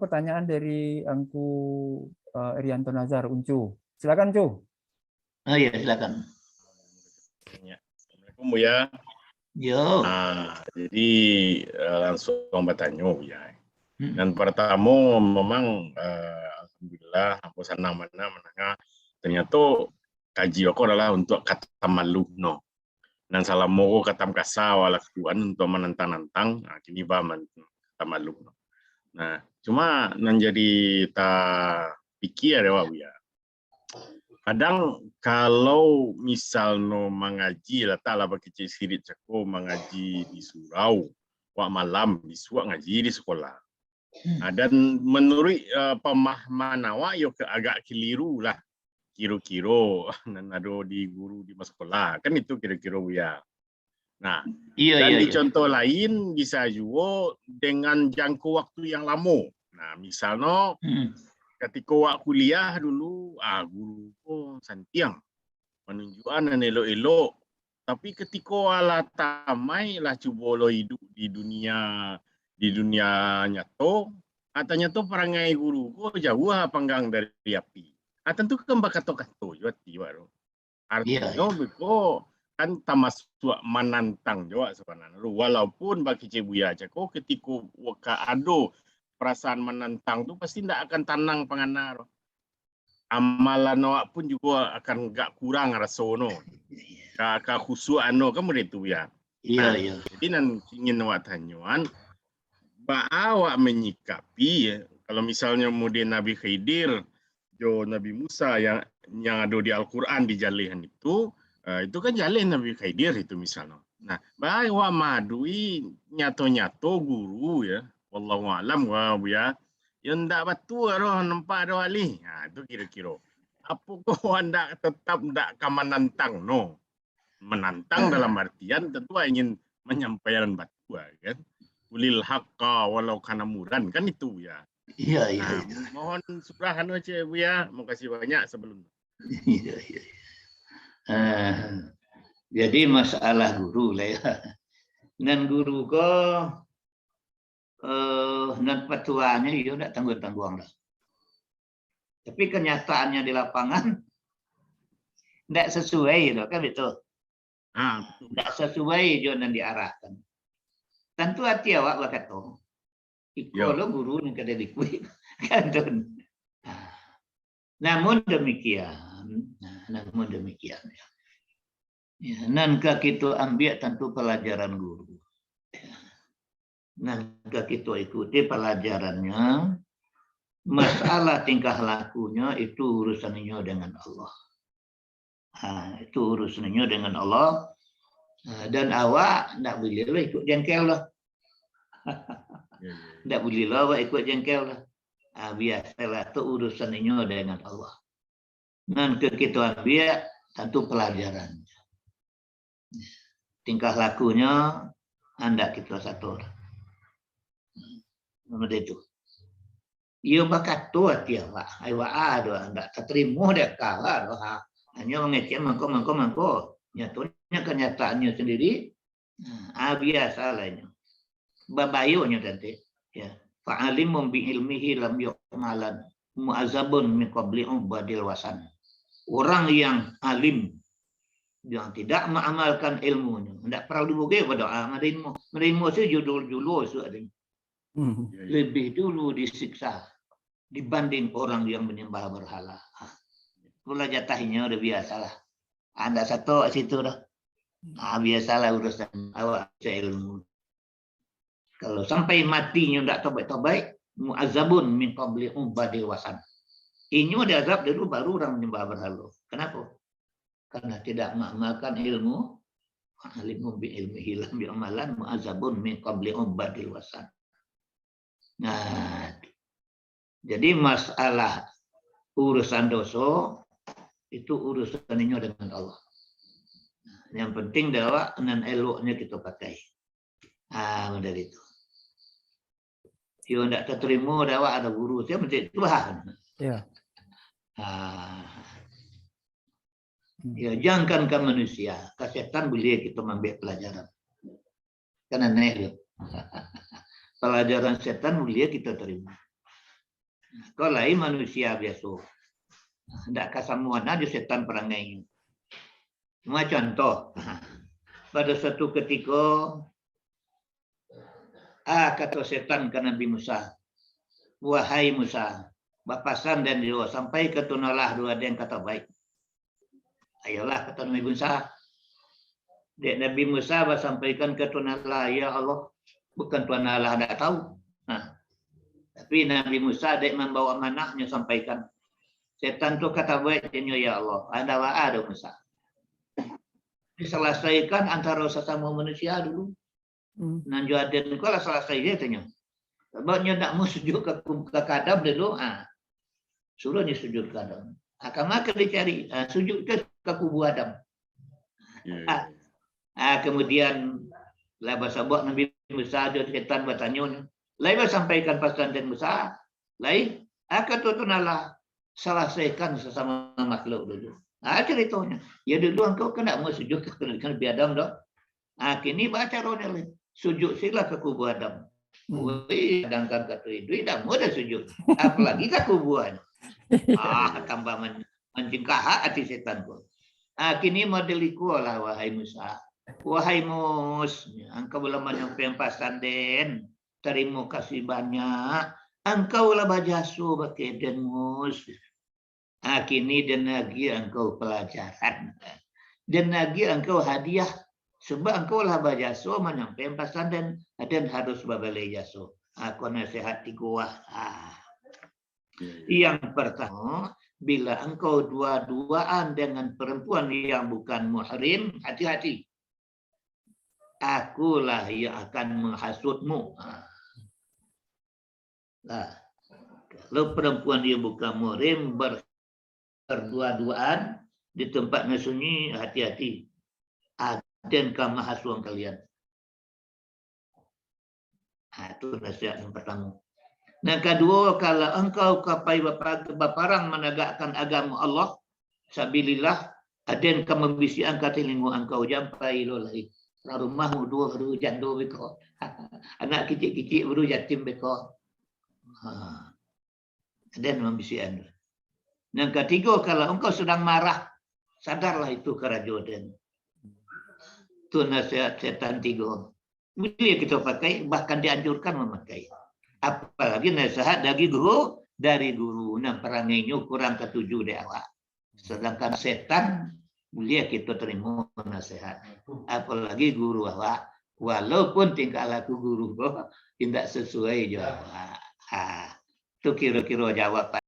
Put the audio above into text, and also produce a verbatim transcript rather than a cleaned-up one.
pertanyaan dari Angku, eh, Rianto Nazar, Uncu. Silakan, Cu. Oh iya, silakan. Ya. Assalamualaikum, Buya. Yo. Nah, jadi, eh, langsung batanyo, Buya. Hmm. Nan partamo, memang, eh, alhamdulillah, ambo sanang bana mandanga. Tanyato kaji ko adalah untuak katam malu no. Nan salamo ko katam kasa awak lakuan untuak manantang-nantang, nah, kini ba man-, katam malu no. Nah, cuma nan jadi tapikia dek awak, Buya. Kadang kalau misal no mangaji, latak lah bakicik sirik cako mangaji di surau, wak malam, bisuak ngaji di sekolah. Hmm. Ah, dan menurut, eh, pemahaman awak, yo ke-, agak keliru lah. Kiro-kiro nan ado di guru di masakolah. Kan itu kiro-kiro, Buya. Nah, iyo, dan iyo, di iyo. Contoh lain, bisa juo dengan jangko waktu yang lamo. Nah, misalno, hmm, katiko wak kuliah dulu, ah, guru ko santiang manunjuakan nan elok-elok. Tapi katiko alah tamai, lah cubo lo iduik di dunia, di dunia nyato, ah, tanyato parangai guru ko jauah panggang dari api. Ah, tantu kan bakato-kato jo ati wak tu. Artinyo, iyo, beko kan tamasuak manantang jo wak sabananyo. Walaupun bakicik Buya cako, katiko ka ado parasaan manantang tu, pasti ndak akan tanang pangana tu. Amalan awak pun juo akan agak kurang raso no. Ka, ka khusuak ano kan model tu, Buya. Iyo, nah, iyo. Jadi nan ingin awak tanyoan, baa awak manyikapi, ya, kalau misalnyo model Nabi Khidir jo Nabi Musa yang, yang ado di Al-Quran dijalehkan itu, eh, itu kan jaleh Nabi Khidir itu misalnyo. Nah, baa awak maadui nyato-nyato guru, ya, wallahu alam, wah, Buya, yo ndak batua doh nampak doh alih. Nah, itu kiro-kiro. Apokoh awak ndak, tetap ndak ka manantang no? Manantang dalam artian tantu ingin manyampaikan batua, kan? Qulil haqqa walau kana murran, kan itu, Buya. Iyo, iyo, nah, iyo. Mohon surah anu aja, Buya. Makasih banyak sebelum. Iyo, iyo. Eh, jadi masalah guru lah, ya. Nan guru ko, eh, nan patuanyo iyo ndak tangguang-tangguang lah. Tapi kenyataannya di lapangan ndak sesuai tu, kan betul? Ah, betul. Ndak sesuai jo nan diarahkan. Tantu ati awak bakato, iko lo guru nan kada diikuik, kan tu. Nah, namun demikian, nah, namun demikian, ya. Ya, nan ka kito ambiak tantu palajaran guru. Ya. Nan ka kito ikuti palajarannyo, masalah tingkah lakunyo itu urusan inyo dengan Allah. Ha, itu urusan inyo dengan Allah. Ha, dan awak ndak buliah lah ikut jengkel lah. Ya, ya. Ndak buliah lah awak ikut jengkel lah. Ha, biasalah, tu urusan inyo dengan Allah. Nan ka kito ambiak, tantu palajaran. Tingkah lakunyo, andak kito satur. Macam itu. Iyo bakato ati awak, ai, awak ado ndak tatarimo dek awak doh, ha. Hanyo mangecek mangko, mangko, mangko. Nyatonyo kenyataannyo sendiri, nah, biasalah inyo. Babayonyo tadi, ya. Fa'alimun bi ilmihi lam yu'malan, mu'azabun min qabli ubadil wasan. Orang yang alim, yang tidak mengamalkan ilmunyo, ndak paralu dibuge badoa, manarimo, manarimo sajo judul julo sudah. Hmm. Lebih dulu disiksa dibanding orang yang menyembah berhala. Ah, itulah jatahnyo, udah biasalah. Anda satu kat situ dah. Ah, biasalah urusan awak ilmu. Kalau sampai matinyo ndak tobaik-tobaik, mu'azabun min qabli ubadil wasan. Inyo diazab dulu, baru orang menyembah berhala. Kenapa? Karena tidak mengamalkan ilmu. Alimun bi ilmihi lam yu'malan, mu'azabun min qabli ubadil wasan. Nah, jadi masalah urusan doso, itu urusan inyo dengan Allah. Yang penting dek awak nan eloknyo kito pakai. Ah, model itu. Iyo ndak tatarimo dek awak ado guru, sia macam itu, ha. Ya. Ah. Hmm. Ya, jangankan ka manusia, ka setan buliah kito maambiak palajaran. Kan aneh tu. Palajaran setan buliah kito tarimo. Kau lain manusia biaso. Ndak ka samo bana jo setan parangainyo. Cuma contoh, pada suatu ketiko, ah, kato setan ka Nabi Musa, "Wahai Musa, bapasan den juo, sampaikan tu nan lah duo den kata baik." "Ayolah," kato Nabi Musa. Dek Nabi Musa basampaikan ka Tuhan Allah, "Ya Allah, bukan Tuhan Allah ndak tahu." Nah, tapi Nabi Musa dek mambawa amanah, nyo sampaikan. Setan tu kata baik, nyo, "Ya Allah, anda wa ada Musa." Diselesaikan antara sesama manusia dulu. Hmm. Nan jo aden ko lah salasai je tanyo. Sabab nyo nak mau sujud ka, ka Adam dulu, ha. Suruah nyo sujud ka Adam. Ha, kama ka dicari, ha, sujud ka, ka kubua Adam. Ya, ya. Ha, ha, kemudian lah basabuik Nabi Musa jo setan batanyo nyo. Lai basampaikan pasan den Musa, lai, ha, kato Tuhan Allah, salasaikan sasamo makhluk dulu. Ha, caritonyo. Ya dulu angkau kan nak mau sujud ka Nabi Adam doh. Ha, kini baa caronyo lai? Sujud silah ka kubua Adam. Hmm. Wih, sadangkan kato iduik dak mudah sujud. Apalagi ka kubuanyo. Ah, tambah man-, mancingkahak ati setan ko. Ah, kini model iko lah, wahai Musa. "Wahai Mus, angkau lah manyampaikan pasan den. Tarimo kasih banyak. Angkau lah bajaso bakeh den, Mus." Ah, kini den agiah angkau palajaran. Den agiah angkau hadiah. Sabab angkau lah bajaso manyampaikan pasan den, den harus babaleh jaso. Ah, ko nasihat tigo ah. Ah. Yang pertama, bila angkau dua-duaan dengan perempuan yang bukan muhrim, hati-hati. Akulah yang akan menghasutmu. Ha. Nah, kalau perempuan yang bukan muhrim ber-, berdua-duaan di tempat yang sunyi, hati-hati. Aden ka mahasuang kalian. Ha, itu nasihat yang pertama. Yang kedua, kalau engkau ka pai bapa-, baparang managakkan agama Allah, sabilillah, aden ka mambisiakan ka talingo angkau, "Jan pai lo lai. Urang rumah mudo baru jando beko. Anak kicik-kicik baru yatim beko." Ha. Aden mambisiakan tu. Yang ketiga, kalau engkau sedang marah, sadarlah itu karajo den. Tu nasihat setan tigo. Boleh kita pakai, bahkan dianjurkan memakai. Apalagi nasihat dari guru, dari guru. Nah, parangainyo kurang katuju dek awak. Sedangkan setan, boleh kita terima nasihat. Apalagi guru awak, walaupun tingkah laku guru ko indak sesuai jo awak. Ha, tu kiro-kiro jawaban.